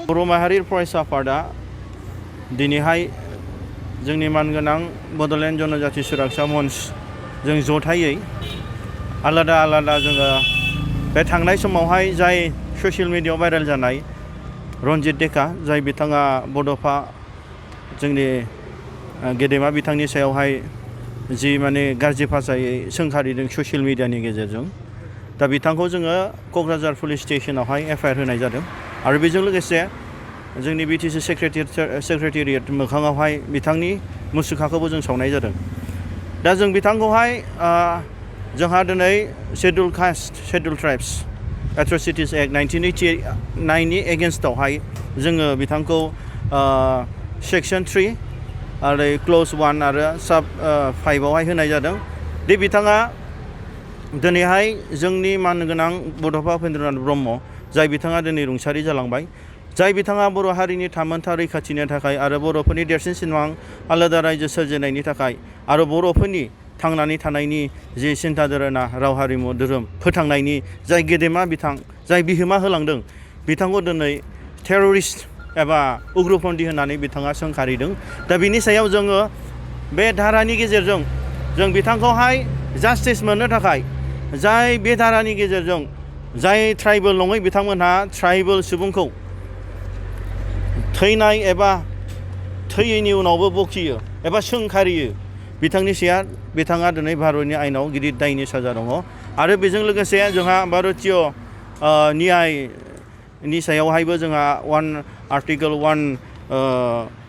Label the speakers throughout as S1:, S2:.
S1: बर' माहारि फरायसा आफादा दिनैहाय जोंनि मानगोनां बड'लेण्ड जनजाति सुरक्षा मंच जों जथायै आलादा आलादा जोङो बे थांनाय समावहाय जाय ससियेल मिडियायाव भाइरेल जानाय रन्जित डेका जाय बिथाङा बड'फा जोंनि गेदेमा बिथांनि सायावहाय जि माने गाज्रि भाषायै सोंखारिदों ससियेल मिडियानि गेजेरजों दा बिथांखौ जोङो क'क्राझार पुलिस स्टेशनावहाय एफआइआर होनाय जादों आरो बेजों लोगोसे जोंनि बिटिसि सेक्रेटारियेट मोखाङावहाय बिथांनि मुसुखाखौबो जों सावनाय जादों दा जों बिथांखौहाय जोंहा दिनै schedule caste schedule tribes atrocities act 1989 नि एगेन्स्टआवहाय जोङो बिथांखौ सेक्सन 3 आरो क्ल'ज 1 आरो सब 5आवहाय होनाय जादों दि बिथाङा दिनैहाय जोंनि मानगोनां बड'फा उपेन्द्रनाथ ब्रह्म जाय बिथाङा दिनै रुंसारि जालांबाय जाय बिथाङा बर' हारिनि थामोनथा रैखाथिनि थाखाय आरो बर'फोरनि देरसिन सिमां आलादा रायजो सोरजिनायनि थाखाय आरो बर'फोरनि थांनानै थानायनि जि सिन्था धारना राव हारिमु धोरोम फोथांनायनि जाय गेदेमा बिथां जाय बिहोमा होलांदों बिथांखौ दिनै टेररिस्ट एबा उग्रपन्थी होननानै बिथाङा सोंखारिदों दा बिनि सायाव जोङो बे धारानि गेजेरजों जों बिथांखौहाय जास्टिस मोननो थाखाय जाय बे धारानि गेजेरजों जाय ट्राइबेल नङै बिथांमोनहा ट्राइबेल सुबुंखौ थैनाय एबा थैयैनि उनावबो बखियो एबा सोंखारियो बिथांनि सायाव बिथाङा दिनै भारतनि आयेनाव गिदिर दायनि साजा दङ आरो बेजों लोगोसे जोंहा भारतीय न्यायनि सायावहायबो जोंहा आर्टिकल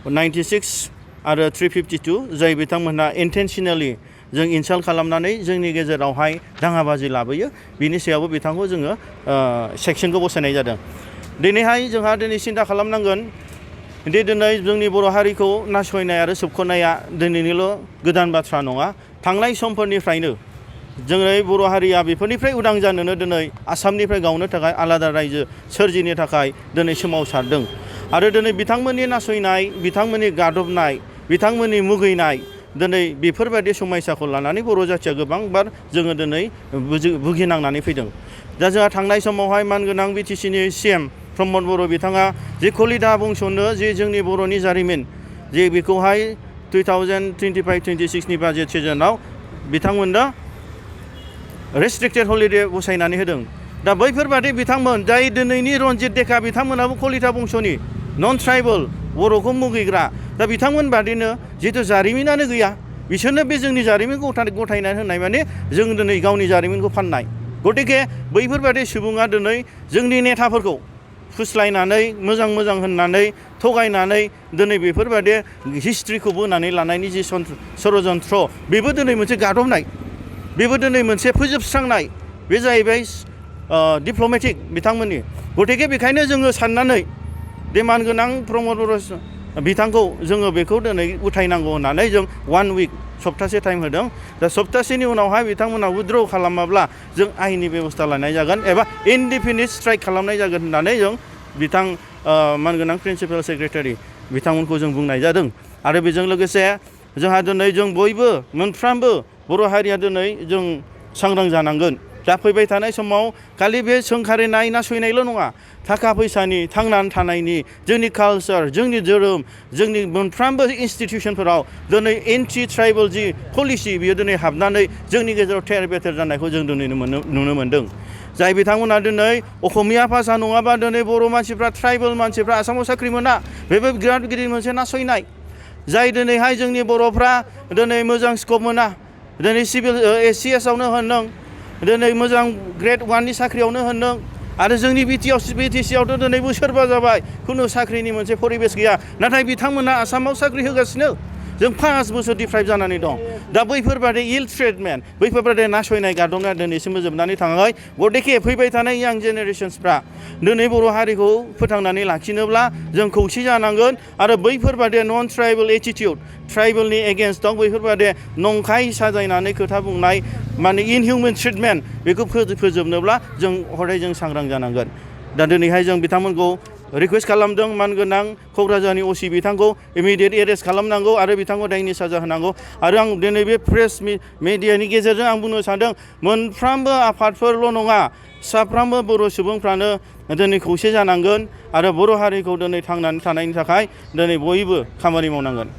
S1: 196 आरो 352 जाय बिथांमोनहा इन्टेन्सनेलि जों इनसाल्ट खालामनानै जोंनि गेजेरावहाय दाङाबाजि लाबोयो बिनि सायावबो बिथांखौ जोङो सेक्सनखौ बसायनाय जादों दिनैहाय जोंहा दिनै सिन्था खालामनांगोन दि दिनै जोंनि बर' हारिखौ नासयनाय आरो सोबख'नाया दिनैनिल' गोदान बाथ्रा नङा थांनाय समफोरनिफ्रायनो जोंनि बर' हारिया बेफोरनिफ्राय उदां जानोनो दिनै आसामनिफ्राय गावनो थाखाय आलादा रायजो सोरजिनो थाखाय दिनै सोमावसारदों आरो दिनै बिथांमोननि नासयनाय बिथांमोननि गादबनाय बिथांमोननि मुगैनाय दिनै बेफोरबायदि समयसाखौ लानानै बर' जाथिया गोबांबार जोङो दिनै भुगिनांनानै फैदों दा जोंहा थांनाय समावहाय मानगोनां बिटिसिनि CM प्रमद बर' बिथाङा जे कलिता बुंस'नो जे जोंनि बर'नि जारिमिन जे बेखौहाय 2025-26 नि बाजेट सिजनाव बिथांमोननो रेस्ट्रिक्टेड हलिडे बसायनानै होदों दा बैफोरबादि बिथांमोन जाय दिनैनि रन्जित डेका बिथांमोनाबो कलिता बंस'नि नन ट्राइबेल बर'खौ मुगैग्रा दा बिथांमोन बादिनो जिहेतु जारिमिनानो गैया बिसोरनो बे जोंनि जारिमिनखौ गथायनानै होनाय माने जों दिनै गावनि जारिमिनखौ फाननाय गतिके बैफोरबादि सुबुङा दिनै जोंनि नेताफोरखौ फुस्लायनानै मोजां होननानै थगायनानै दिनै बेफोरबायदि हिस्ट्रिखौ बोनानै लानायनि जि षड़यन्त्र बेबो दिनै मोनसे गादबनाय बेबो दिनै मोनसे फोजोबस्रांनाय बे जाहैबाय डिप्ल'मेटिक बिथांमोननि गतिके बेखायनो जोङो साननानै बे मानगोनां प्रमद बर' बिथांखौ जोङो बेखौ दिनै उथायनांगौ होननानै जों 1 उइक सप्तासे टाइम होदों दा सप्तासेनि उनावहाय बिथांमोना उइथड्र खालामाब्ला जों आयेननि बेबस्था लानाय जागोन एबा इनडिफिनिट स्ट्राइक खालामनाय जागोन होननानै जों बिथां मानगोनां प्रिन्सिपाल सेक्रेटारि बिथांमोनखौ जों बुंनाय जादों आरो बेजों लोगोसे जोंहा दिनै जों बयबो मोनफ्रोमबो बर' हारिया दिनै जों सांग्रां जानांगोन दा फैबाय थानाय समाव खालि बे सोंखारिनाय नासयनायल' नङा थाखा फैसानि थांनानै थानायनि जोंनि कालचार जोंनि धोरोम जोंनि मोनफ्रोमबो इन्सटिटिउसनफोराव दिनै एन्टि ट्राइबेल जि पलिसि बियो दिनै हाबनानै जोंनि गेजेराव थेर बेथेर जानायखौ जों दिनै नुनो मोन्दों जाय बिथांमोना दिनै असमिया भाषा नङाबा दिनै बर' मानसिफ्रा ट्राइबेल मानसिफ्रा आसामाव साख्रि मोना बेबो बिराद गिदिर मोनसे नासयनाय जाय दिनैहाय जोंनि बर'फ्रा दिनै मोजां स्कप मोना दिनै सिभिल SCS आवनो होनदों दिनै मोजां ग्रेड 1 नि साख्रियावनो होनदों आरो जोंनि BTCआवथ' दिनै बोसोरबा जाबाय खुनु साख्रिनि मोनसे परिबेस गैया नाथाय बिथांमोना आसामाव साख्रि होगासिनो जों 5 बोसोर डिप्राइभ जानानै दं दा बैफोरबादि इल ट्रिटमेन्ट बैफोरबादि नासयनाय गादबनाया दिनैसिमबो जोबनानै थाङाखै गतिके फैबाय थानाय यां जेनेरेशन्सफ्रा दिनै बर' हारिखौ फोथांनानै लाखिनोब्ला जों खौसे जानांगोन आरो बैफोरबादि नन ट्राइबेल एटिटिउड ट्राइबेलनि एगेन्स्टआव बैफोरबादि नंखाय साजायनानै खोथा बुंनाय माने इनहिउमेन ट्रिटमेन्ट बेखौ फोजोबनोब्ला जों हदाय जों सांग्रां जानांगोन दा दिनैहाय जों बिथांमोनखौ रिकुवेस्ट खालामदों मानगोनां क'क्राझारनि असि बिथांखौ इमिडियेट एरेस्ट खालामनांगौ आरो बिथांखौ दायनि साजा होनांगौ आरो आं दिनै बे प्रेस मिडियानि गेजेरजों आं बुंनो सानदों मोनफ्रोमबो आफादफोरल' नङा साफ्रोमबो बर' सुबुंफ्रानो दिनै खौसे जानांगोन आरो बर' हारिखौ दिनै थांनानै थानायनि थाखाय दिनै बयबो खामानि मावनांगोन।